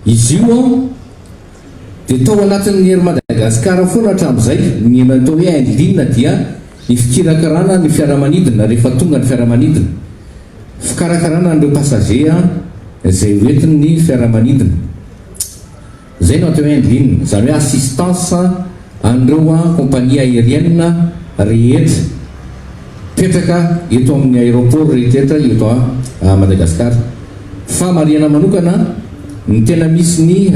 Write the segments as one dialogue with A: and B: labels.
A: Izy io an, dia tao anatin'ny Air Madagascar foana hatramin'izay, ny atao hoe handling dia ny fikirakirana ny fiaramanidina rehefa tonga ny fiaramanidina, fikarakarana an'ireo passager izay hoentin'ny fiaramanidina. Izay no atao hoe handling, izany hoe assistance an'ireo compagnie aérienne rehetra mipetraka eto amin'ny aéroport rehetra eto Madagascar. Fa marihana manokana ny tena misy ny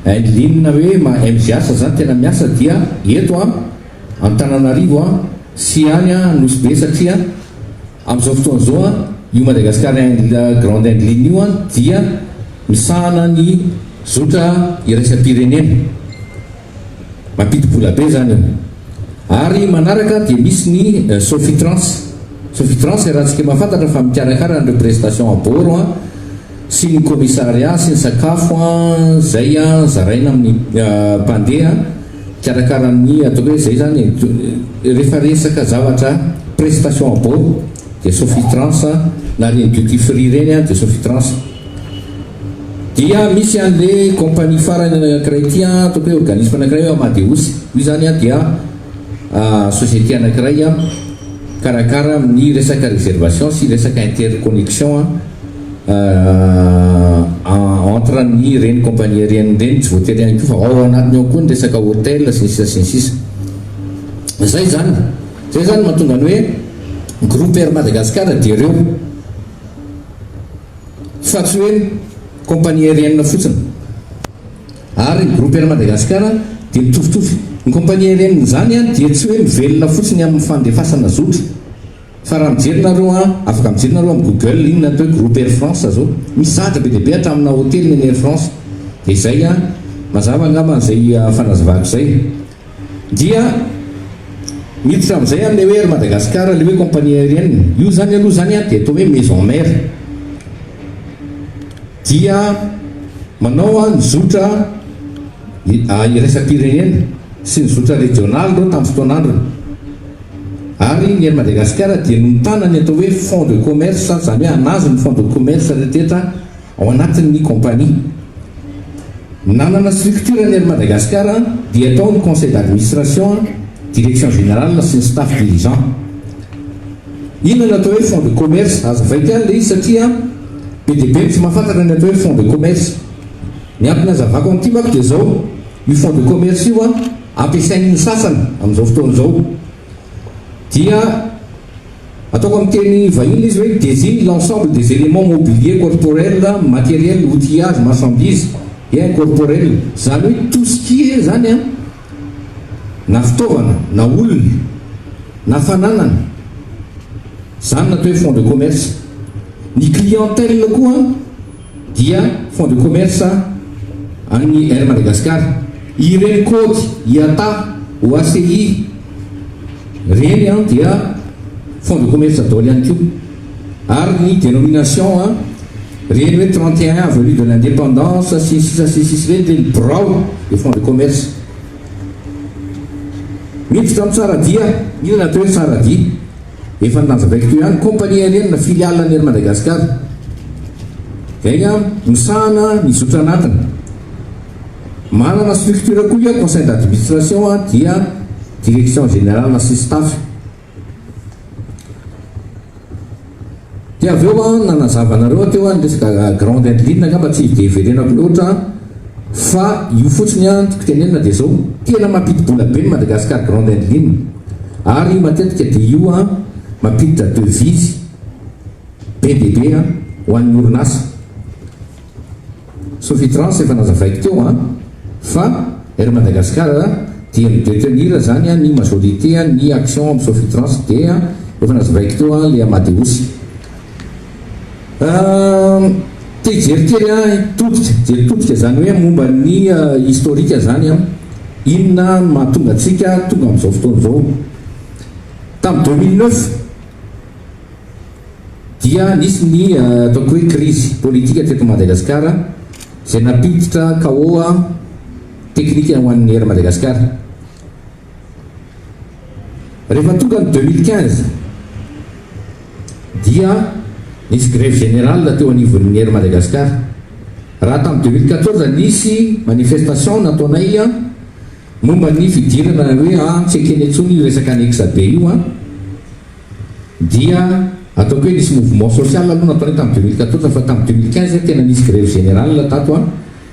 A: handling hoe maha MGH zany tena miasa dia eto Antananarivo sy any Nosy Be satria Amin'izao fotoana izao, io Madagascar Grande Handling io dia misahana ny zotra iraisam-pirenena. Mampidi-bola be izany io. Ary manaraka dia misy ny Sofitrans. Sofitrans iarahantsika mahafantatra fa mikarakara an'ireo prestation à bord sy ny commissariat sy ny sakafo izay zaraina amin'ny mpandeha. Mikarakara ny ataoko hoe zay zany e, rehefa resaka zavatra prestation à bord dia Sofitrans na reny duty free reny dia Sofitrans. Dia misy anle compagnie farany anakiray ity an, ataoko hoe organisme anakiray hoe Amadeus, io zany an dia société anakiray mikarakara amin'ny resaka réservation sy resaka interconnexion Entre ny ireny compagnie aérienne ireny tsy voatery ihany koa fa ao anatiny ao koa ny resaka hotel sy ny sisa sy ny sisa. Zay zany, zay zany mahatonga ny hoe groupe Air Madagascar dia ireo fa tsy hoe compagnie aérienne fotsiny. Ary ny groupe Air Madagascar dia mitovitovy. Ny compagnie aérienne izany dia tsy hoe mivelona fotsiny amin'ny fandefasana zotra. Fa raha mijery nareo an, afaka mijery nareo am google inona atao hoe groupe air france zao, misy zavatra be dia be hatramina hotely ny any air france, dia izay an, mazava angamba izay fanazavako izay. Dia miditra amin'izay amin'ilay hoe air madagascar ilay hoe compagnie aérienne, io zany aloha zany an dia atao hoe maison mère, dia manao an ny zotra iraisam-pirenena sy ny zotra rejionaly ireo tamin'ny fotoan'androny. Ary ny Air Madagascar dia nontana ny atao hoe fonds de commerce, izany hoe anazy ny fonds de commerce rehetra ao anatin'ny compagnie. Nanana structure ny Air Madagascar dia tao ny conseil d'administration, direction générale sy ny staff dirigeant. Inona ny atao hoe fonds de commerce? Hazavaiko ihany ilay izy satria be dia be ny tsy mahafantatra ny atao hoe fonds de commerce. Ny antony hazavako an'ity manko dia izao, io fonds de commerce io ampiasain'ny sasany amin'izao fotoana izao dia ataoko amin'ny teny vahiny izy hoe désigne l'ensemble des éléments mobiliers corporels, matériels, outillages, marchandises et incorporels, izany hoe tout ce qui est zany an, na fitaovana na olona na fananana, izany no atao hoe fonds de commerce. Ny clientèle koa dia fonds de commerce an'ny Air Madagascar. Ireny kaody IATA, OACI ireny an dia fonds de commerce daholo ihany koa. Ary ny dénomination an, ireny hoe 31 avenue de l'indépendance sy ny sisa sy ny sisa ireny, ireny birao dia fonds de commerce. Miditra amin'ny Tsaradia, inona ny atao hoe Tsaradia? Efa nazavaiko teo ihany, compagnie aérienne filiale an'i Air Madagascar. Izay misahana ny zotra anatiny. Manana structure koa io, conseil d'administration dia direction générale sy staff. Dia avy eo an, nanazava anareo aho teo an, ny resaka grande adeline angamba tsy dia hiverenako loatra fa io fotsiny an, tiako tenenina dia izao, tena mampidi-bola be ny Madagascar grande adeline ary matetika dia io an mampiditra devise be dia be an ho an'ny orinasa. Sofitrans efa nazavaiko teo an, fa Air Madagascar dia mi-detenir zany an ny majorité ny action am Sofitrans dia efa nazavaiko teo an le Amadeus. Te hijery kely an hitodika, hijery todika zany hoe momba ny historique zany an, inona no mahatonga antsika tonga amizao fotoana izao. Tam 2009, dia nisy ny ataoko hoe krizy politika teto Madagasikara izay nampiditra chaos teknika ho an'ny Air Madagascar. Rehefa tonga ny 2015 dia nisy grève générale teo anivon'ny Air Madagascar. Raha tamin'ny 2014 nisy manifestation nataonay momba ny fidirana hoe an tsy ekena intsony io resaka annexe be io an, dia ataoko hoe nisy mouvement social aloha nataonay tamin'ny 2014 fa tamin'ny 2015 tena nisy grève générale tato an,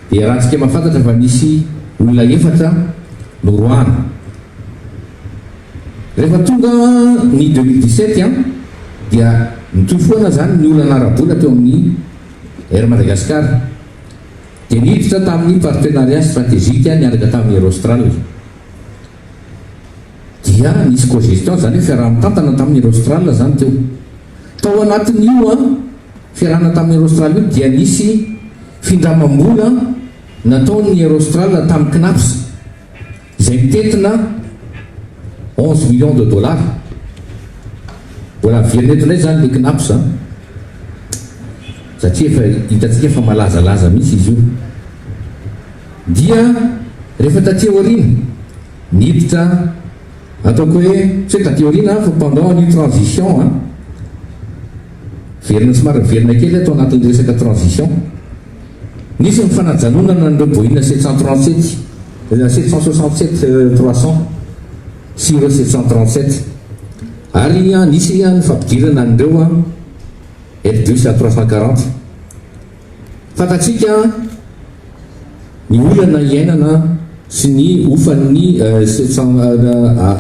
A: dia iarahantsika mahafantatra fa nisy olona efatra noroahana. Rehefa tonga ny 2017 an, dia nitohy foana izany ny olana ara-bola teo amin'ny Air Madagascar. Dia niditra tamin'ny partenariat stratégique niaraka tamin'ny Air Austral. Dia nisy cogestion, izany hoe fiaraha-mitantana tamin'ny Air Austral izany teo. Tao anatin'io an, fiarahana tamin'ny Air Austral io dia nisy findramam-bola nataon'ny Air Austral tamin'ny Cnaps. Izay mitentina 11 millions de dollars. Mbola averina eto indray izany le Cnaps an! Satria efa hitantsika fa malazalaza mihitsy izy io. Dia rehefa taty aoriana, niditra ataoko hoe, tsy hoe taty aoriana fa pendant an'io transition an, verina somary miverina kely ato anatin'ny resaka transition. Nisy ny fanajanonana an'ireo Boeing 737, 767 300 sy ireo 737 ary nisy ny fampidirana an'ireo Airbus A340. Fantatsika ny olana iainana sy ny hofan'ny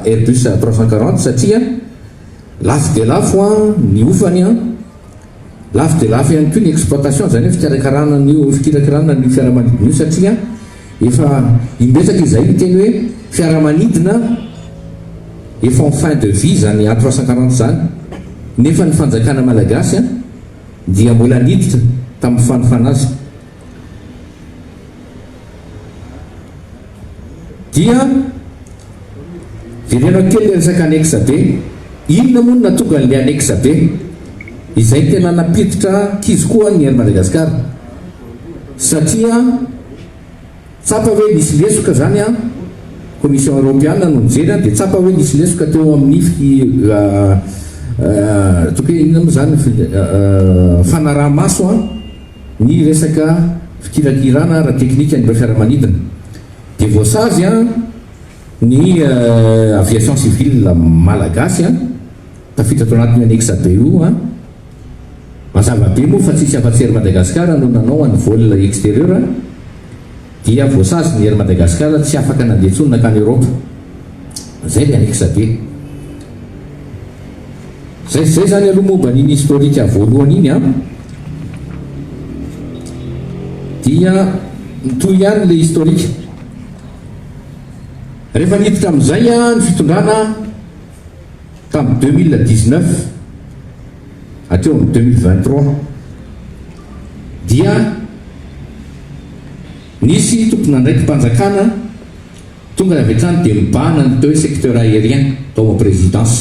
A: Airbus A340 satria lafo dia lafo ny hofany. Lafo dia lafo ihany koa ny exploitation, izany hoe fikarakarana an'io fikirakirana an'io fiaramanidina io satria efa imbetsaka izahay niteny hoe fiaramanidina efa en fin de vie izany A 340 izany nefa ny fanjakana malagasy dia mbola niditra tamin'ny fanofana azy. Dia jerena kely ilay resaka annexe be. Inona moa no nahatonga an'ilay annexe be? Izay tena nampiditra kizo koa ny Air Madagascar. Satria tsapa hoe nisy lesoka izany an, Commission Europeana no nijery an, dia tsapa hoe nisy lesoka teo amin'ny ataoko hoe inona moa izany, fanaraha-maso an, ny resaka fikirakirana ara-teknika an'ireo fiaramanidina. Dia voasazy an ny aviation civile malagasy an, tafiditra tao anatin'io annexe B io an. Mazava be moa fa tsisy afa-tsy Air Madagascar no nanao an'ny vol exterieur an, dia voasazy ny Air Madagascar tsy afaka nandeha intsony nankany Europe. Zay ilay annexe B. Zay zay zany aloha momba an'iny historique voalohany iny an. Dia mitohy ihany le historique. Rehefa niditra amin'izay ny fitondrana tamin'ny 2019 hatreo amin'ny 2023 dia nisy tompon'andraiki-panjakana tonga avy hatrany dia mibahana ny atao hoe secteur aérien tao amin'ny présidence.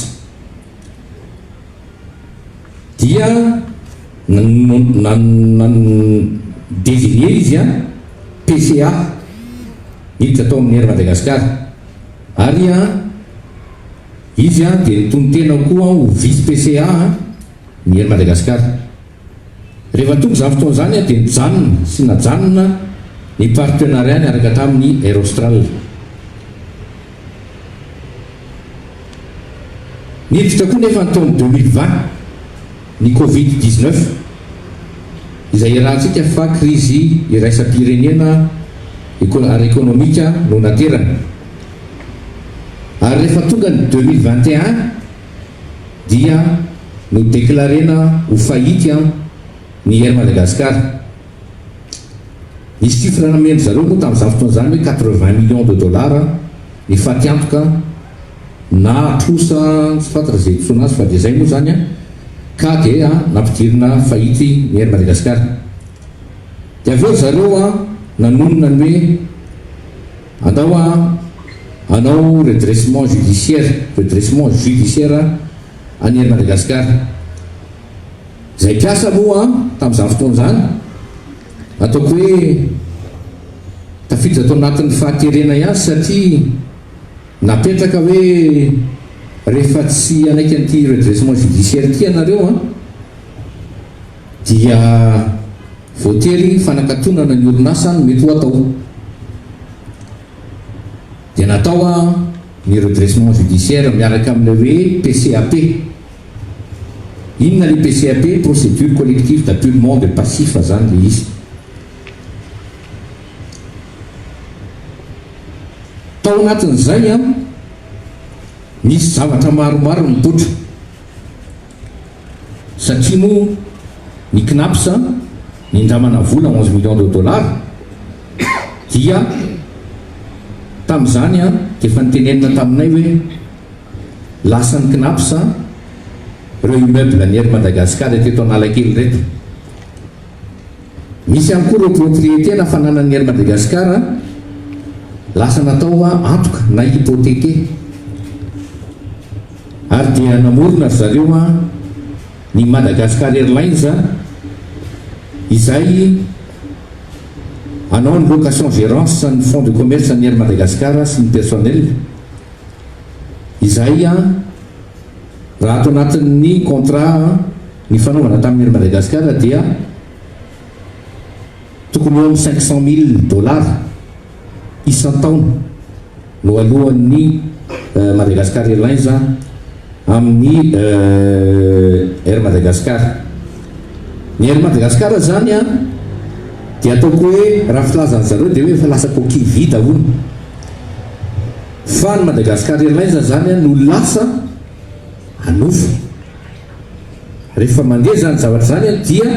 A: Dia nan designer izy an PCA niditra tao amin'ny Air Madagascar ary an izy an dia nitonon-tena koa ho vice PCA ny Air Madagascar. Rehefa tonga izany fotoana izany dia nijanona sy najanona ny partenariat niaraka tamin'ny Air Austral. Niditra koa nefa ny taona 2020 ny Covid 19 izay iarahantsika fa krizy iraisam-pirenena ara-ekonomika no naterany. Ary rehefa tonga ny 2021 dia no-declarena ho faillite ny Air Madagascar. Nisy chiffre nomen-dry zareo moa tamin'izany fotoana izany hoe 80 millions de dollars ny fatiantoka na trosa tsy fantatra izay iantsoana azy fa dia izay moa izany ka dia nampidirina faillite ny Air Madagascar. Dia avy eo ry zareo nanonona ny hoe andao hanao redressement judiciaire, redressement judiciaire an'i Air Madagascar. Izay mpiasa moa tamin'izany fotoana izany, ataoko hoe tafiditra tao anatin'ny fahaterena ihany satria napetraka hoe rehefa tsy hanaiky an'ity redressement judiciaire ity ianareo an, dia. Voatery fanakatonana ny orinasa no mety ho atao. Dia natao ny redressement judiciaire miaraka amin'ilay hoe PCAP. Inona ilay PCAP? Procédure collective d'apurement de passif izany ilay izy. Tao anatin'izay, nisy zavatra maromaro nipoitra. Satria moa ny Cnaps nindramana vola 11 millions de dollars dia tamin'izany dia efa nitenenina taminay hoe lasan'ny Cnaps ireo immeuble ny Air Madagascar teto Analakely ireto. Misy ihany koa ireo propriété na fananan'ny Air Madagascar lasa natao antoka na hypothéqué. Ary dia namorona ry zareo ny Madagascar Airlines izay hanao ny location gérance ny fonds de commerce ny Air Madagascar sy ny personnel izay raha ato anatin'ny contrat nifanaovana tamin'ny Air Madagascar dia tokony ho eo amin'ny 500 000 dollars isan-taona no aloan'ny Madagascar Airlines amin'ny Air Madagascar. Ny Air Madagascar izany dia ataoko hoe raha filazan'ny zareo dia hoe efa lasa coquille vide hono. Fa ny Madagascar Airlines izany no lasa hanofa. Rehefa mandeha izany zavatra izany dia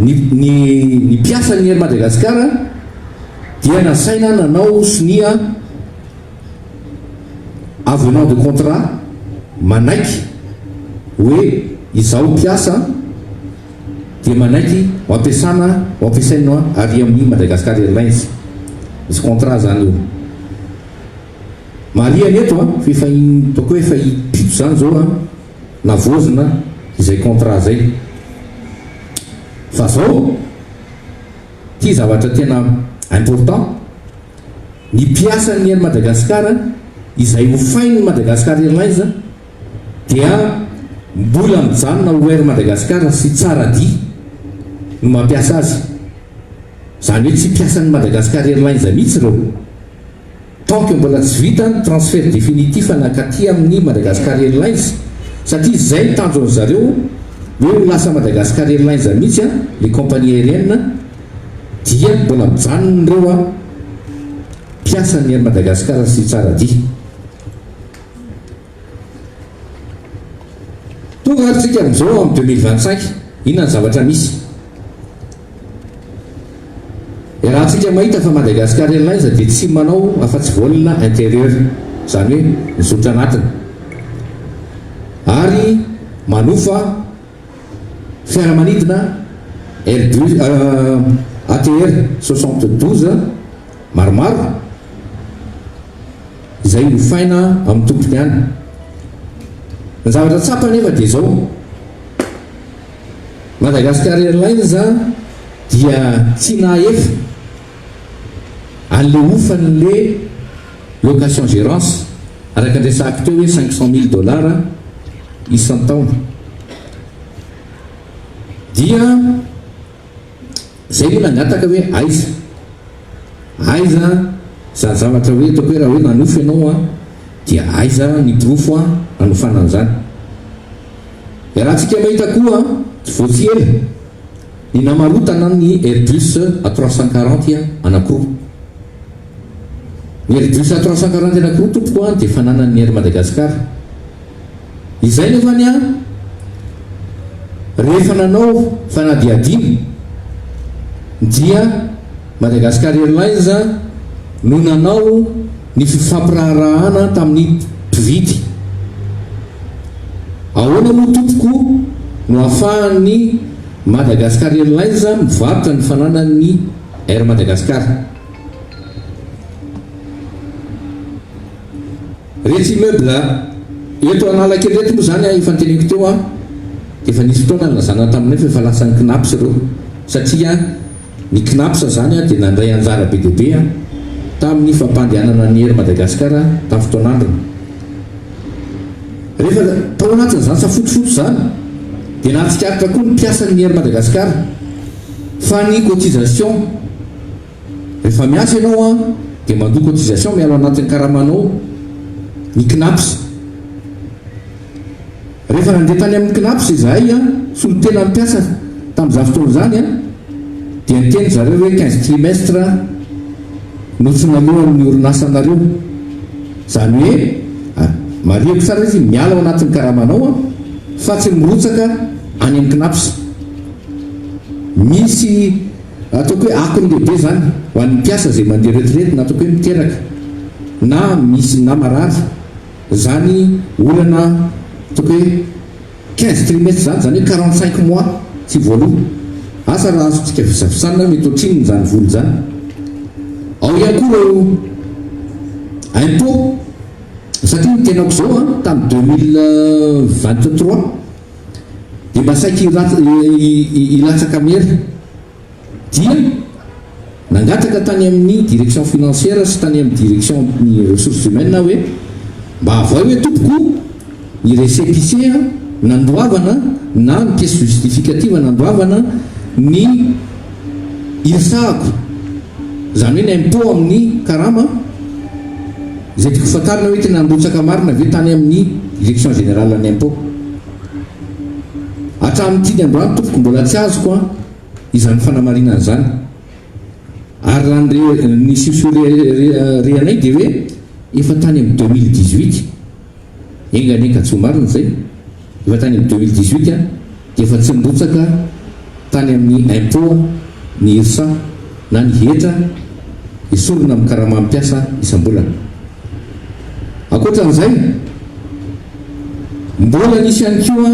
A: Ny ny ny mpiasan'ny Air Madagascar dia nasaina nanao sonia avenant de contrat manaiky hoe izaho mpiasa dia manaiky ho ampiasana ho ampiasaina ary amin'ny Madagascar Airlines. Misy contrat zany io. Marihana eto an, fa efa in ataoko hoe efa impito zany zao an, navoazina izay contrat zay. Fa zao, ty zavatra tena important, ny mpiasan'ny Air Madagascar izay hofain'ny Madagascar Airlines dia mbola mijanona ho Air Madagascar sy Tsaradia no mampiasa azy. Zany hoe tsy mpiasan'ny Madagascar Airlines mihitsy ireo. Tant que mbola tsy vita ny transfert définitif nankaty amin'ny Madagascar Airlines satria izay ny tanjon'ny zareo hoe ho lasa Madagascar Airlines mihitsy an le compagnie aérienne dia mbola mijanona ireo an mpiasan'ny Air Madagascar sy Tsaradia. Tonga ary tsika amin'izao amin'ny 2025, inona ny zavatra misy? Iarahantsika mahita fa Madagascar Airlines dia tsy manao afa-tsy vol intérieur, izany hoe ny zotra anatiny. Ary manofa fiaramanidina Airbus ATR 72 maromaro izay hofaina amin'ny tompony ihany. Ny zavatra tsapa anefa dia izao, Madagascar Airlines dia tsy nahefa an'le hofan'le location gérance araka ny resahako teo hoe 500 000 dollars isan-taona. Dia zay moa nangataka hoe aiza aiza zany zavatra hoe ataoko hoe raha hoe nanofy ianao an dia aiza ny porofo an nanofana an'izany. Iarahantsika mahita koa vao tsy ela ny namarotana ny Airbus A 340 anankiroa. Ny Airbus A 340 anankiroa tompoko an dia fananan'ny Air Madagascar. Izay nefany an rehefa nanao fanadihadiana dia Madagascar Airlines no nanao ny fifampiraharahana tamin'ny mpividy. Ahoana moa tompoko no ahafahan'ny Madagascar Airlines mivarotra ny fananan'ny Air Madagascar? Reto immeuble eto Analakely reto moa izany efa noteneniko teo an, dia efa nisy fotoana nilazana taminay fa efa lasan'ny Cnaps ireo satria Ny Cnaps izany dia nandray anjara be dia be tamin'ny fampandehanana ny Air Madagascar tamin'ny fotoan'androny. Rehefa tao anatin'izany safotofoto izany dia nahatsikaritra koa ny mpiasan'ny Air Madagascar. Fa ny cotisation, rehefa miasa ianao an, dia mandoa cotisation miala ao anatin'ny karamanao ny Cnaps. Rehefa nandeha tany amin'ny Cnaps izahay an, solontena ny mpiasa tamin'izany fotoana izany an, dia niteny zareo hoe 15 trimestre no tsy naloan'ny orinasanareo. Izany hoe, marihiko tsara izy, miala ao anatin'ny karamanao an, fa tsy mirotsaka any amin'ny Cnaps. Misy ataoko hoe akony lehibe izany ho an'ny mpiasa izay mandeha retraite na ataoko hoe miteraka na misy na marary izany olana ataoko hoe 15 trimestres izany, izany hoe 45 mois tsy voaloa. Asa raha azontsika visavisanina hoe mety ohatrinona izany vola izany. Ao ihany koa ireo impôts satria ny tenako izao an, tamin'ny 2023 dia mba saiky hilatsaka mera dia nangataka tany amin'ny direction financière sy tany amin'ny direction ny ressources humaines aho hoe mba avoay hoe tompoko ny récépissé nandoavana na ny pièce justificative nandoavana ny irsahako, izany hoe ny impôt amin'ny karama, izay tiako fantarina hoe tena nirotsaka marina ve tany amin'ny direction générale ny impôt. Hatramin'ity ny androany tompoko mbola tsy azoko an izany fanamarinana izany. Ary raha ny re ny soso re re anay dia hoe efa tany amin'ny 2018. Enga anie ka tsy ho marina izay, efa tany amin'ny 2018 an dia efa tsy nirotsaka tany amin'ny impôt ny IRSA na ny hetra esorina amin'ny karaman'ny mpiasa isam-bolana. Ankoatra an'izay, mbola nisy ihany koa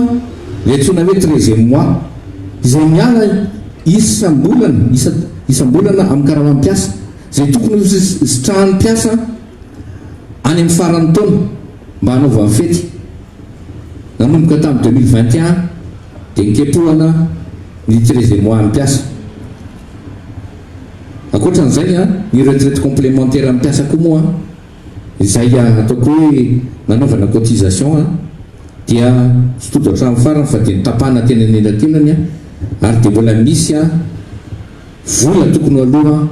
A: ilay antsoina hoe treizième mois izay miala isam-bolana isam-bolana amin'ny karaman'ny mpiasa izay tokony ho sitrahan'ny mpiasa any amin'ny faran'ny taona mba hanaovany fety. Nanomboka tamin'ny 2021 dia nikepohana ny treizième mois an'ny mpiasa. Ankoatra an'izay, ny retraite complémentaire an'ny mpiasa koa moa izay ataoko hoe nanaovana cotisation dia tsy tojo hatramin'ny farany fa dia notapahana teny anelakelany ary dia mbola misy vola tokony ho aloa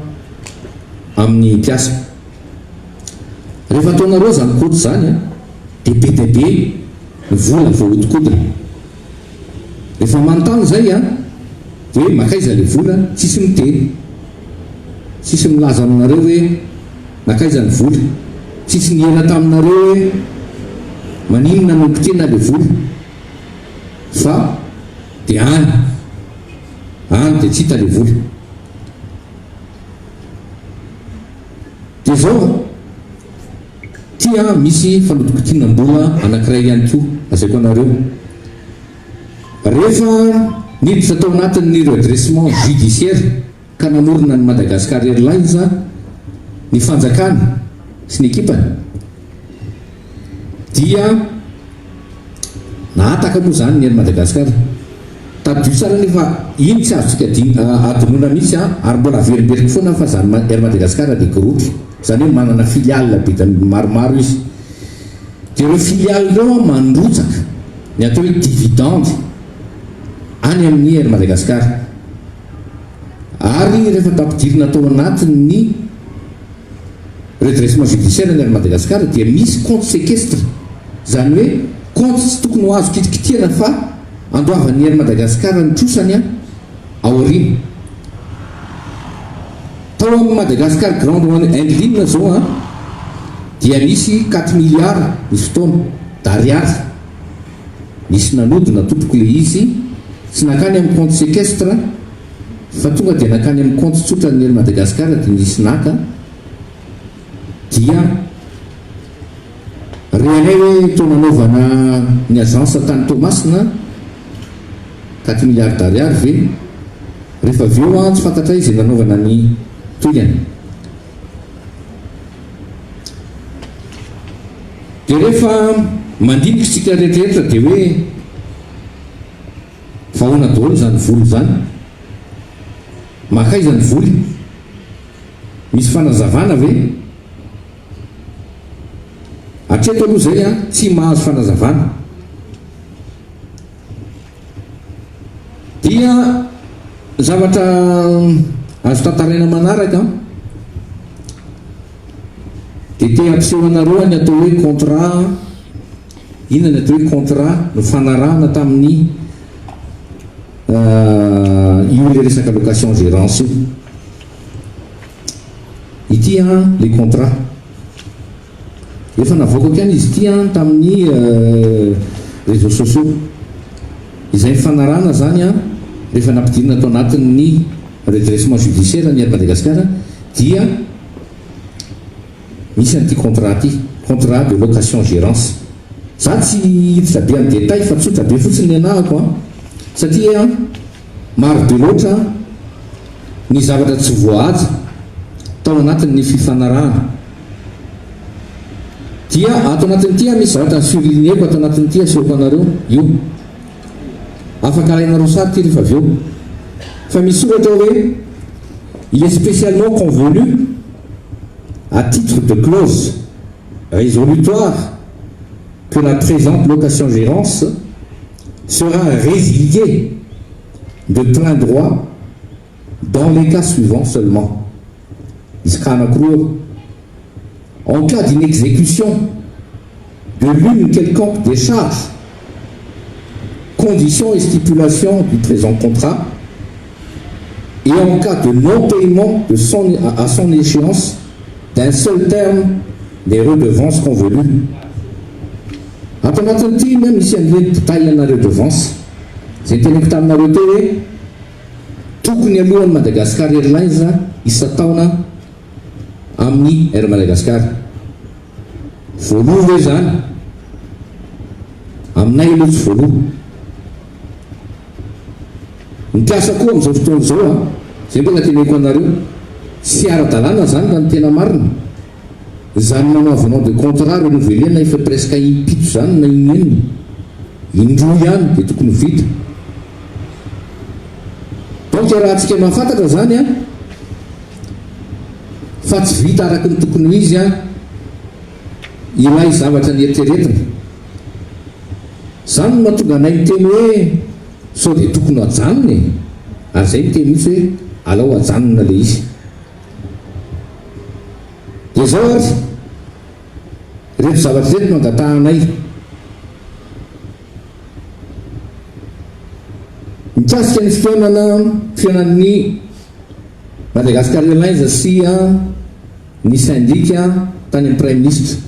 A: amin'ny mpiasa. Rehefa ataonareo izany kaoty izany dia be dia be ny vola voahodinkodina. Rehefa manontany izay dia hoe makaiza ilay vola, tsisy miteny. Tsisy milaza aminareo hoe nakaiza ny vola. Tsisy nihena taminareo hoe maninona no kitihina ilay vola. Fa dia any, any dia tsy hita ilay vola. Dia izao, ity an, misy fanodinkodinam-bola anankiray ihany koa lazaiko anareo. Rehefa niditra tao anatin'ny redressement judiciaire ka namorona ny Madagascar Airlines ny fanjakana sy ny ekipany dia nahataka moa izany ny Air Madagascar. Tadidio tsara anefa iny tsy azontsika adinoina mihitsy an, ary mbola averimberiko foana fa izany Air Madagascar dia groupe, izany hoe manana filiale be dia maromaro izy. Dia ireo filiale ireo an mandrotsaka ny atao hoe dividende any amin'ny Air Madagascar. Ary rehefa tampidirina tao anatin'ny redressement judiciaire ny Air Madagascar dia misy compte séquestre, izany hoe compte tsy tokony ho azo kitikitihana fa andoavan'ny Air Madagascar ny trosany aoriana. Tao amin'ny Madagascar Grand Airline zao an dia nisy quatre milliards nisy fotoana d'ariary nisy nanodina tompoko le izy tsy nankany amin'ny compte séquestre fa tonga dia nankany amin'ny compte tsotran'ny Air Madagascar dia nisy naka dia Renay hoe toa nanaovana ny agence tany Toamasina quatre milliards d'ariary ve? Rehefa avy eo an tsy fantatray izay nanaovana ny tohiny. Dia rehefa mandinika isika rehetrarehetra dia hoe fa ahoana daholo izany vola izany? Mankaiza ny vola? Misy fanazavana ve? Hatreto aloha izay an, tsy mahazo fanazavana. Dia Zavatra azo tantaraina manaraka dia te hampiseho anareo ny atao hoe contrat, inona ny atao hoe contrat nifanarahana tamin'ny io le resaka location gérance io. Ity an le contrat. Efa navoakako ihany izy ity an tamin'ny réseaux sociaux. Izay nifanarahana izany an, rehefa nampidirina tao anatin'ny redressement judiciaire ny Air Madagascar dia misy an'ity contrat ity, contrat de location gérance. Za tsy hiditra be amin'ny détail fa tsotra be fotsiny ny anahako an, satria maro be loatra ny zavatra tsy voahaja tao anatin'ny fifanarahana. Dia ato anatin'ity misy zavatra ni-surligner-ko ato anatin'ity asehoko anareo io. Afaka alainareo sary ity rehefa avy eo. Fa misy soratra ao hoe Il est spécialement convenu à titre de clause résolutoire que la présente location-gérance sera résiliée de plein droit dans les cas suivants seulement. Misy cas anankiroa eo. En cas d'inexécution de l'une quelconque des charges, conditions et stipulations du présent contrat et en cas de non-paiement de son, à son échéance d'un seul terme des redevances convenues. Ato anatin'ity ny misy an'ireny détail ana redevance izay teneniko taminareo teo hoe tokony alohan'ny Madagascar Airlines isan-taona amin'ny Air Madagascar. Voaloa ve izany? Aminay aloha tsy voaloa. Ny mpiasa koa amin'izao fotoana izao an, izay mbola teneniko anareo, tsy ara-dalàna izany raha ny tena marina. Izany manao avenant de contrat renouveler-na efa presque im-pito izany na in-enina, in-droa ihany dia tokony ho vita. Donc iarahantsika mahafantatra izany an, fa tsy vita araka ny tokony ho izy an, ilay zavatra nieritreretina. Izany no mahatonga anay miteny hoe sao dia tokony hajanona e! Ary izay miteny mihitsy hoe alao hajanona ilay izy. Dia izao ary, ireto zavatra ireto no angatahanay. Mikasika ny fihaonana fihaonan'ny Madagascar Airlines sy ny sendika tany amin'ny Praiminisitra,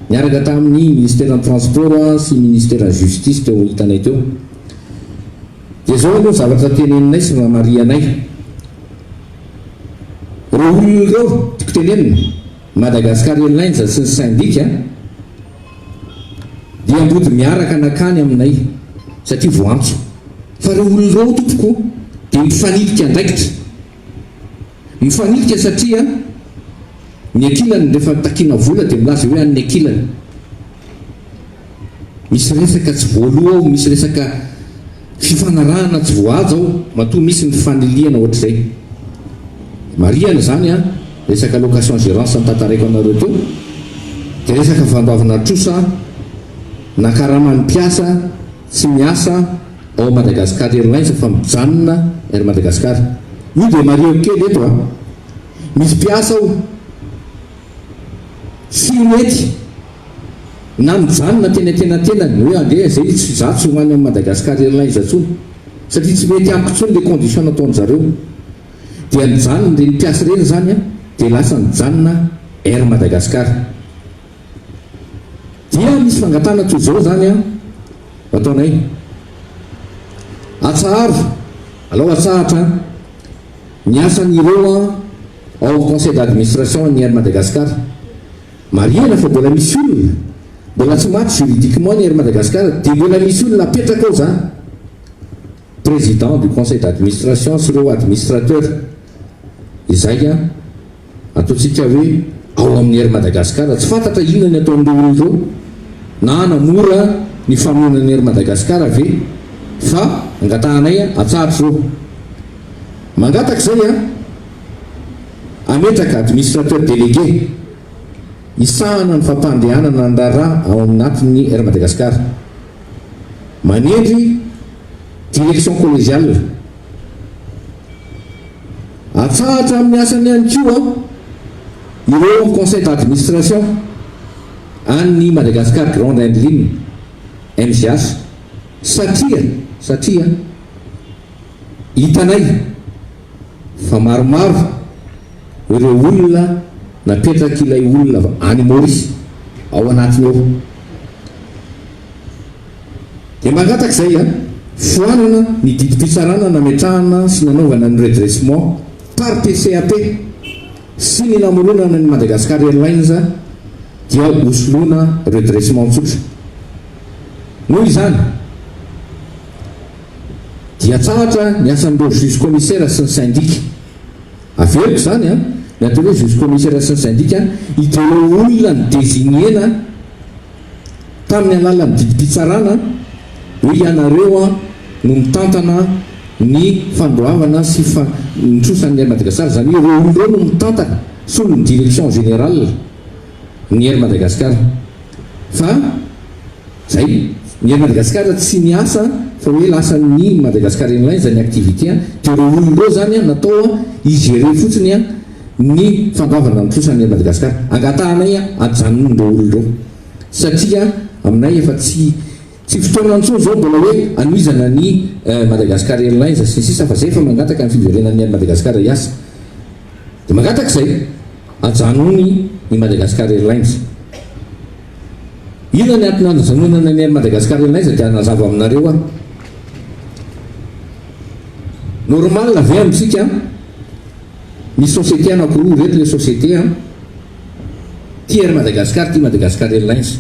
A: niaraka tamin'ny Ministeran'ny Transport sy Ministeran'ny Justice teo hitanay teo. Dia izao aloha ny zavatra teneninay sy namarihanay. Ireo olona ireo, tiako tenenina, Madagascar Airlines sy ny sendika, dia mody miaraka nakany aminay satria voantso. Fa ireo olona ireo tompoko dia mifanilika andraikitra. Mifanilika satria ny ankilany rehefa takiana vola dia milaza hoe an'ny ankilany. Misy resaka tsy voaloa ao, misy resaka fifanarahana tsy voahaja ao, matoa misy ny fanilihana ohatr'izay. Marihana izany an, resaka location gérance notantaraiko anareo teo, dia resaka fandoavana trosa na karaman'ny mpiasa tsy miasa ao Madagascar Airlines fa mijanona Air Madagascar. Io dia marihako kely eto an, misy mpiasa ao tsy mety na mijanona teny antenatenany hoe andeha zay tsy za tsy ho any amin'ny Madagascar Airlines intsony satria tsy mety amiko intsony le condition nataon-jareo dia nijanona ireny mpiasa ireny izany an dia lasa nijanona Air Madagascar dia misy fangatahana toy izao izany an ataonay atsaharo alao atsahatra ny asan'ireo an ao amin'ny conseil d'administration ny Air Madagascar. Marihana fa mbola misy olona mbola tsy maty juridiquement ny Air Madagascar dia mbola misy olona apetraka ao zany président du conseil d'administration sy ireo administrateur izay ataontsika hoe ao amin'ny Air Madagascar tsy fantatra inona ny ataon'ireo olona ireo na hanamora ny famonoana ny Air Madagascar ve fa angatahanay atsahatra ireo mangataka izay an Hametraka administrateur délégué hisahana ny fampandehanana ny raharaha ao anatin'ny Air Madagascar. Manendry direction collégiale. Atsahatra amin'ny asany ihany koa ireo conseil d'administration an'ny Madagascar Grand Handling, MGH, satria satria hitanay fa maromaro ireo olona napetrak'ilay olona any Maurice ao anatiny ao. Dia mangataka izay an, foanana ny didim-pitsarana nametrahana sy nanaovana ny redressement par PCAP sy ny namoronana ny Madagascar Airlines dia hosoloina redressement tsotra. Noho izany dia atsahatra ny asan'ireo juge commissaire sy ny syndic. Averiko izany an, ny atao hoe juge commissaire sy ny syndic ireo olona ni-designer-na tamin'ny alalan'ny didim-pitsarana hoe ianareo no mitantana ny fandoavana sy fa ny trosan'ny Air Madagascar, izany hoe ireo olona ireo no mitantana solon'ny direction générale ny Air Madagascar fa zay, ny Air Madagascar tsy niasa fa hoe lasan'ny Madagascar Airlines ny activité dia ireo olona ireo izany natao hi-gérer fotsiny ny fandoavana ny trosan'ny Air Madagascar. Angatahanay ajanony ireo olona ireo satria aminay efa tsy tsy fotoana intsony izao mbola hoe anohizana ny Madagascar Airlines sy ny sisa fa zay efa mangataka ny fiverenan'ny Air Madagascar hiasa. Dia mangataka izay, ajanony ny Madagascar Airlines. Inona ny antony anajanonana ny Air Madagascar Airlines dia hanazava aminareo aho. Normal ve amintsika Ny société anakiroa ireto le société an, ty Air Madagascar ty Madagascar Airlines.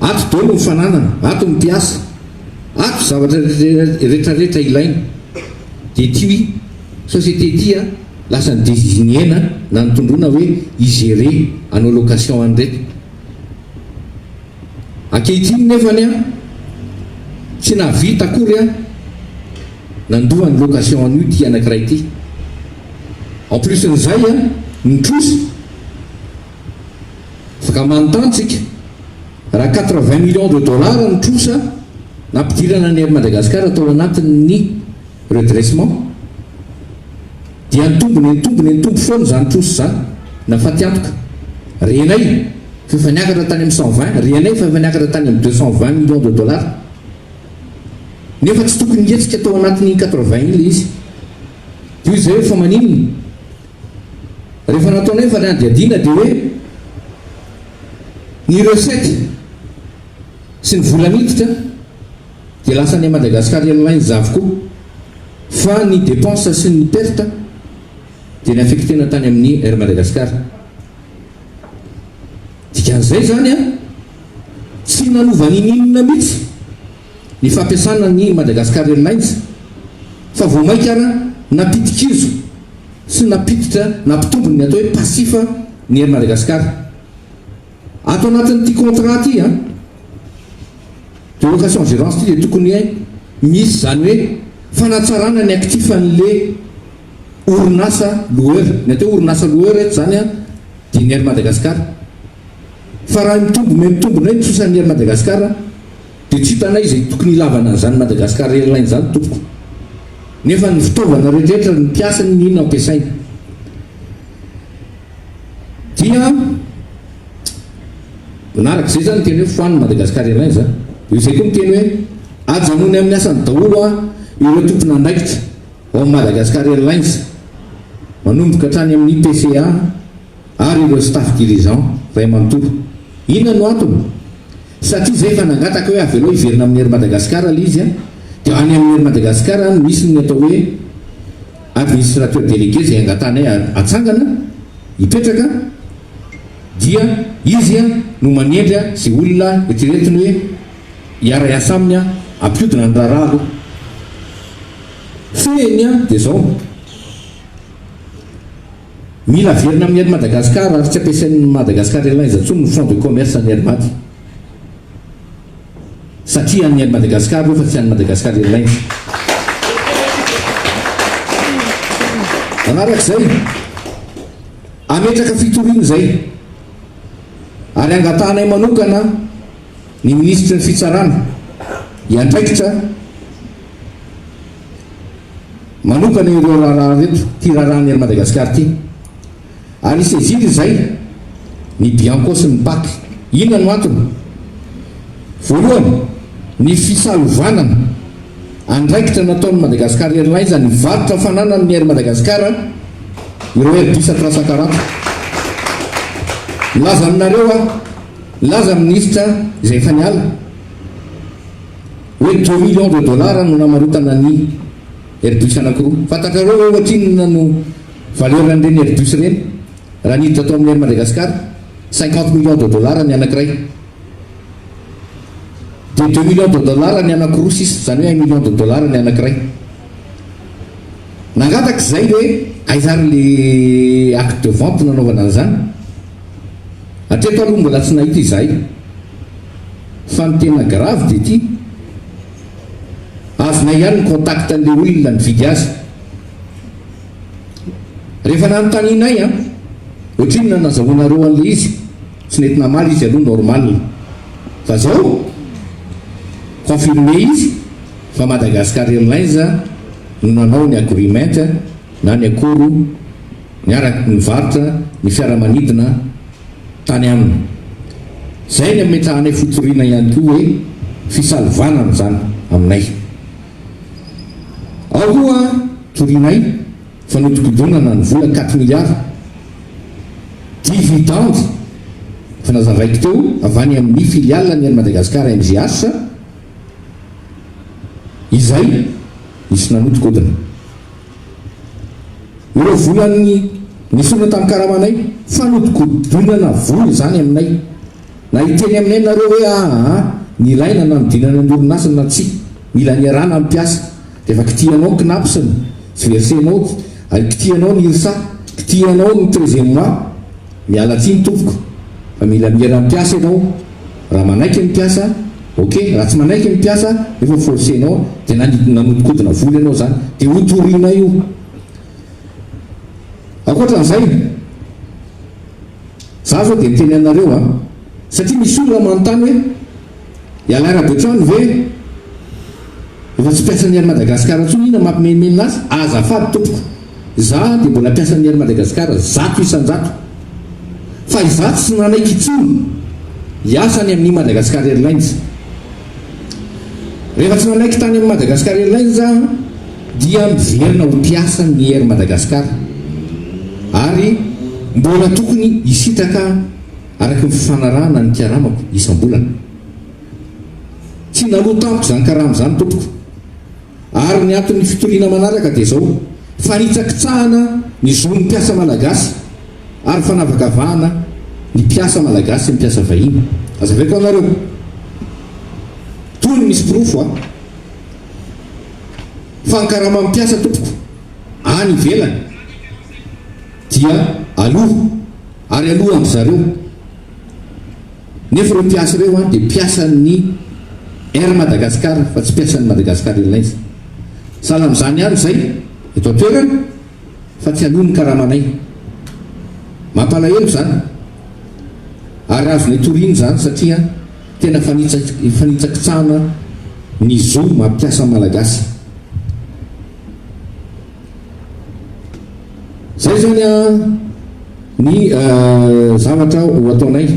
A: Ato daholo ny fananana, ato ny mpiasa, ato zavatra retraretra ilaina. Dia ty société ty an, lasa ni-designer-na na notondroina hoe hi-gérer hanao location an'ireto. Ankehitriny nefany an, tsy nahavita akory an, nandoa ny location an'io ity anakiray ity. En plus n'izay an, ny trosa, afaka manontany tsika, raha 80 millions de dollars ny trosa nampidirana ny Air Madagascar tao anatin'ny redressement, dia nitombo nitombo nitombo foana izany trosa izany, nafatiantoka. Renay fa efa niakatra tany amin'ny 120, renay fa efa niakatra tany amin'ny 220 millions de dollars. Nefa tsy tokony hihetsika tao anatin'iny 80 iny ilay izy. Dia hoy izahay hoe fa maninona? Rehefa nataonay ny fanadihadiana dia hoe ny recette sy ny vola miditra dia lasa any Madagascar Airlines avokoa fa ny dépense sy ny perte dia ni-affecter-na tany amin'ny Air Madagascar. Dikan'izay izany an, tsy nanova ninoninona mihitsy ny fampiasana ny Madagascar Airlines fa vao mainka ara nampidi-kizo sy nampiditra nampitombo ny atao hoe passif ny Air Madagascar. Ato anatin'ity contrat ity an, de location gérance ity dia tokony misy izany hoe fanatsarana ny actif an'le orinasa loueur. Ny atao hoe orinasa loueur eto izany an, dia ny Air Madagascar. Fa raha mitombo mihamitombo indray ny trosan'ny Air Madagascar dia tsy hitanay izay tokony hilavana an'izany Madagascar Airlines izany tompoko. Nefa ny fitaovana rehetrarehetra, ny mpiasany, ny inona ampiasaina. Dia manaraka izay izany ny teny hoe foano Madagascar Airlines a. Eo izay koa miteny hoe ajanony amin'ny asany daholo a ireo tompon'andraikitra ao amin'ny Madagascar Airlines manomboka hatrany amin'ny PCA ary ireo staff dirigeant iray manontolo. Inona no antony? Satria izay efa nangataka hoe avelao hiverina amin'ny Air Madagascar ilay izy dia any amin'ny Air Madagascar no misy ny atao hoe administrateur délégué izay angatahanay atsangana hipetraka dia izy no manendry izay olona eritreretiny hoe hiara-hiasa aminy hampiodina ny raharaha aloha. Fehiny dia izao. Mila averina amin'ny Air Madagascar ary tsy ampiasain'ny Madagascar Airlines intsony ny fonds de commerce an'ny Air Mad. Satria an'ny Air Madagascar ireo fa tsy an'ny Madagascar Airlines. Manarak'izay, hametraka fitoriana izay ary angatahanay manokana ny minisitry ny fitsarana hiandraikitra. manokana ireo raharaha ireto, ity raharahan'ny Air Madagascar ity. Ary hi-saisir izay ny Bianco sy ny Pac. Inona no antony? Voalohany, ny fisalovanana andraikitra nataon'ny Madagascar Airlines nivarotra fananany ny Air Madagascar ireo Airbus 340. Milaza aminareo aho, milaza ny minisitra izay efa niala, hoe deux millions de dollars no namarotana ny Airbus anankiroa. Fantatrareo ve ohatrinona no valeur an'ireny Airbus ireny raha niditra tao amin'ny Air Madagascar? 50 millions de dollars ny anankiray. Dia deux millions de dollars ny anankiroa sisa, izany hoe un million de dollars ny anankiray. Nangataka izay hoe aiza ary le acte de vente nanaovana an'izany? Hatreto aloha mbola tsy nahita izahay. Fa ny tena grave dia ity, azonay ihany ny contact an'ilay olona nividy azy. Rehefa nanontanianay an, ohatrinona no nazahoanareo an'ilay izy? Tsy nety namaly izy aloha normal. Fa zao, confirmé izy fa Madagascar Airlines no nanao ny agreement na ny accord niaraka nivarotra ny fiaramanidina tany aminy. Zay ny ametrahanay fitoriana ihany koa hoe fisalovanana izany aminay. Ao koa torianay fanodikodinana ny vola quatre milliards, dividende, efa nazavaiko teo, avy any amin'ny filiale ny Air Madagascar MGH, izay nisy nanodikodina. Ireo volan'ny nesorina tamin'ny karamanay, fanodikodinana vola izany aminay. Na hiteny aminay nareo hoe aa nilaina nanodinana ny orinasa na tsia, mila niarahana ny mpiasa. Rehefa kitihanao ny Cnaps ny tsy verser-nao, ary kitihanao ny IRSA, kitihanao ny treizième mois, miala tsiny tompoko fa mila miera mpiasa ianao, raha manaiky ny mpiasa ok, raha tsy manaiky ny mpiasa nefa forcer-nao dia nanodikodina vola ianao zany, dia hotorianay io. Ankoatran'izay, za zao dia miteny anareo an, satria misy olona manontany hoe i Alain Rabetrano ve efa tsy mpiasan'ny Air Madagascar intsony, inona mampimenomenona azy? Azafady tompoko, za dia mbola mpiasan'ny Air Madagascar 100%, fa izaho tsy nanaiky intsony hiasa any amin'ny Madagascar Airlines. Rehefa tsy nanaiky tany amin'ny Madagascar Airlines aho dia miverina ho mpiasan'ny Air Madagascar ary mbola tokony hisitraka araka ny fifanarahana ny karamako isam-bolana. Tsy naloa tamiko izany karama izany tompoko. Ary ny anton'ny fitoriana manaraka dia izao, fanitsakitsahana ny zon'ny mpiasa malagasy ary fanavakavahana ny mpiasa malagasy sy ny mpiasa vahiny. Azavaiko anareo. Toy ny misy porofo a. Fa ny karaman'ny mpiasa tompoko any ivelany dia aloa ary aloa an-dry zareo. Nefa ireo mpiasa ireo an dia mpiasan'ny Air Madagascar fa tsy mpiasan'ny Madagascar Airlines. Sahala amin'izany ihany izay eto an-toerana fa tsy aloa ny karamanay. Mampalahelo izany ary azonay toriana izany satria tena fanitsakitsahana ny zo maha mpiasa malagasy. Zay zany an ny zavatra ho ataonay.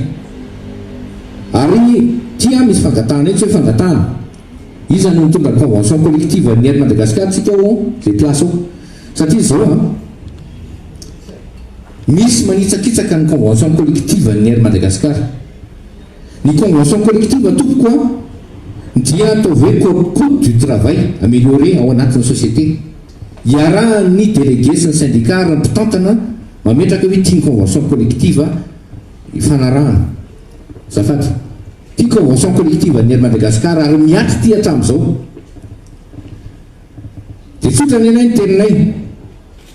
A: Ary ty an misy fangatahana etsy hoe fangatahana. Iza no mitondra ny convention collective ny Air Madagascar tsika ao zay place ao. Satria zao an misy manitsakitsaka ny convention collective ny Air Madagascar. Ny convention collective tompoko an dia ataovy hoe code du travail amélioré ao anatin'ny société. Iarahan'ny délégué sy ny syndicat ary ny mpitantana mametraka hoe ity ny convention collective ifanarahana. Azafady. Ity convention collective an'ny Air Madagascar ary mihatra ity hatramin'izao. Dia tsotra ny anay ny teninay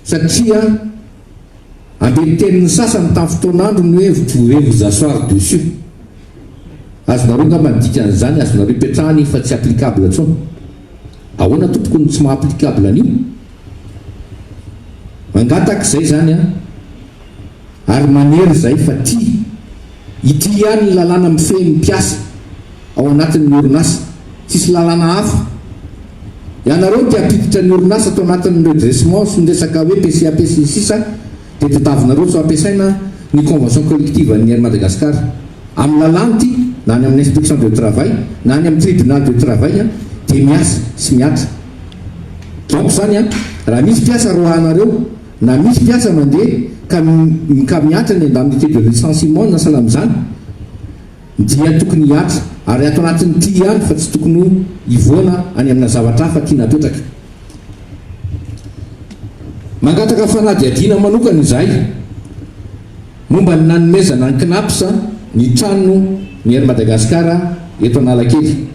A: satria Ambentenin'ny sasany tamin'ny fotoan'andro ny hoe vous pouvez vous asseoir dessus. Azonareo angamba ny dikan'izany, azonareo ipetrahana iny fa tsy applicable intsony. Ahoana tompoko no tsy maha applicable an'io? Mangataka izay izany an, ary manery izahay fa tia ity ihany ny lalàna mifehy ny mpiasa ao anatin'ny orinasa, tsisy lalàna hafa. Ianareo te hampiditra ny orinasa ato anatin'ny redressement sy ny resaka hoe PCAP sy ny sisa dia tadavinareo tsy ho ampiasaina ny convention collective an'ny Air Madagascar. Amin'ny lalàna ity na any amin'ny inspection de travail na any amin'ny tribunal de travail dia miasa sy mihatra. Donc izany raha misy mpiasa roahanareo na misy mpiasa mandeha ka ka mihatra ny indemnité de licenciement na sahala amin'izany dia tokony hihatra ary ato anatin'ity ihany fa tsy tokony ho hivoana any amina zavatra hafa tiana apetraka. Mangataka fanadihadiana manokana izahay momba ny nanomezana ny Cnaps ny trano ny Air Madagascar eto Analakely.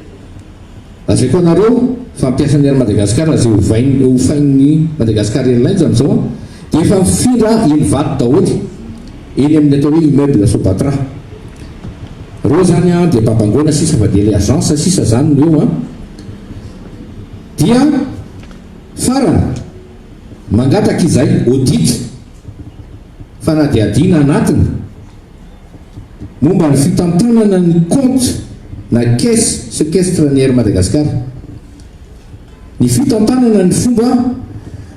A: Lazaiko anareo fa mpiasan'ny Air Madagascar izay hovain hofain'ny Madagascar Airlines amin'izao dia efa mifindra eny Ivato daholo, eny amin'ny atao hoe immeuble Sopatra. Reo zany an dia babangoana sisa fa dia ilay agence sisa zany no eo an. Dia farany, mangataka izahay audit, fanadihadiana anatiny, momba ny fitantanana ny compte na caisse sequestre ny Air Madagascar. Ny fitantanana ny fomba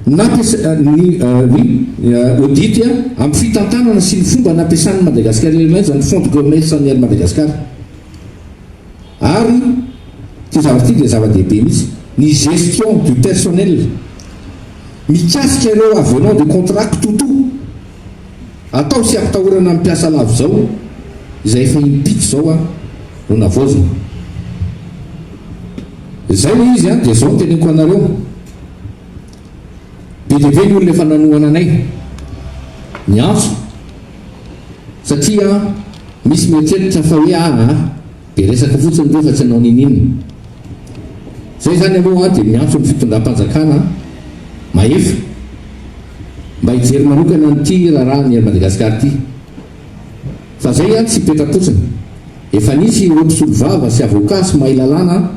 A: nampiasa ny ny audit amin'ny fitantanana sy ny fomba nampiasan'ny Madagascar Airlines ny fonds de commerce ny Air Madagascar. Ary ity zavatra ity dia zava-dehibe mihitsy, ny gestion du personnel mikasika ireo avenant de contrat kitotoa. Atao sy ampitahorana ny mpiasa lavo izao izay efa impito izao an no navaozina. Izay le izy an, dia izao no teneniko anareo, be dia be ny olona efa nanohana anay, niantso, satria misy mieritreritra fa hoe aa be resaka fotsiny ireo fa tsy hanao niniana. Izay izany aloha dia miantso ny fitondram-panjakana mahefa mba hijery manokana an'ity raharahan'ny Air Madagascar ity. Fa zay an tsy hipetra-potsiny. Efa nisy ireo mpisolovava sy avocat sy mahay lalàna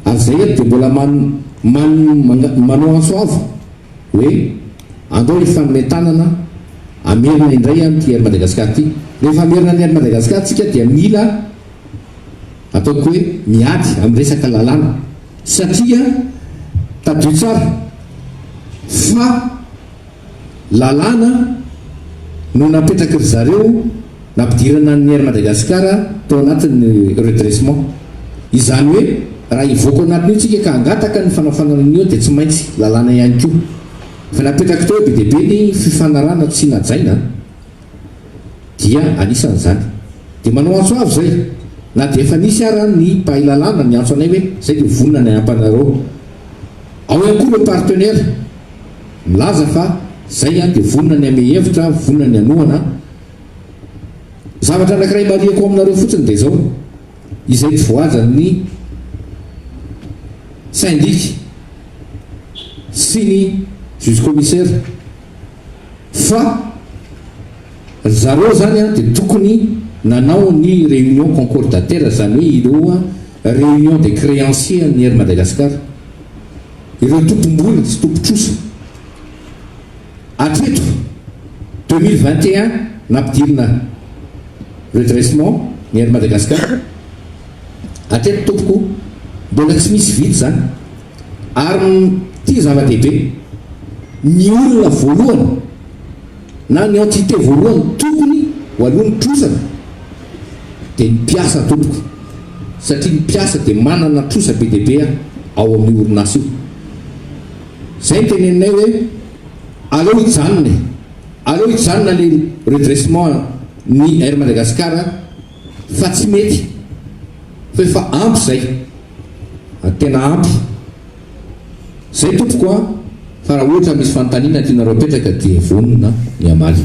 A: ary zay eto dia mbola man man manao antso avo hoe andao hifanome tanana hamerina indray an ity Air Madagascar ity. Rehefa hamerina ny Air Madagascar tsika dia mila ataoko hoe miady amin'ny resaka lalàna satria tadidio tsara fa lalàna no napetraky ry zareo nampidirana an'ny Air Madagascar tao anatin'ny redressement. Izany hoe raha hivoaka ao anatin'io tsika ka hangataka ny fanafanana an'io dia tsy maintsy lalàna ihany koa. Efa napetraky teo hoe be dia be ny fifanarahana tsy najaina. dia anisan'izany. Dia manao antso avo izay, na dia efa nisy ara ny mpahay lalàna niantso anay hoe izay dia vonona ny hanampy anareo. Ao ihany koa ireo partenaires milaza fa izay dia vonona ny hamehy hevitra, vonona ny hanohana. Zavatra anankiray marihako aminareo fotsiny dia izao, izay tsy voahajan'ny syndic sy ny juge commissaire, Fa ry zareo zany an dia tokony nanao ny réunion concordataire zany hoe ireo réunion des créanciers an'ny Air Madagascar, ireo tompom-bola sy tompon-trosa. Hatreto 2021 nampidirina redressement ny Air Madagascar, hatreto tompoko mbola tsy misy vita izany. Ary ity zava-dehibe, ny olona voalohany na ny entité voalohany tokony ho aloha ny trosany dia ny mpiasa tompoko, satria ny mpiasa dia manana trosa be dia be ao amin'io orinasa io. Izay no teneninay hoe aleo hijanona e, aleo hijanona le redressement ny Air Madagascar fa tsy mety fa efa ampy izay. Tena ampy. Zay tompoko a, fa raha ohatra misy fanontaniana tianareo apetraka dia vonona ny hamaly.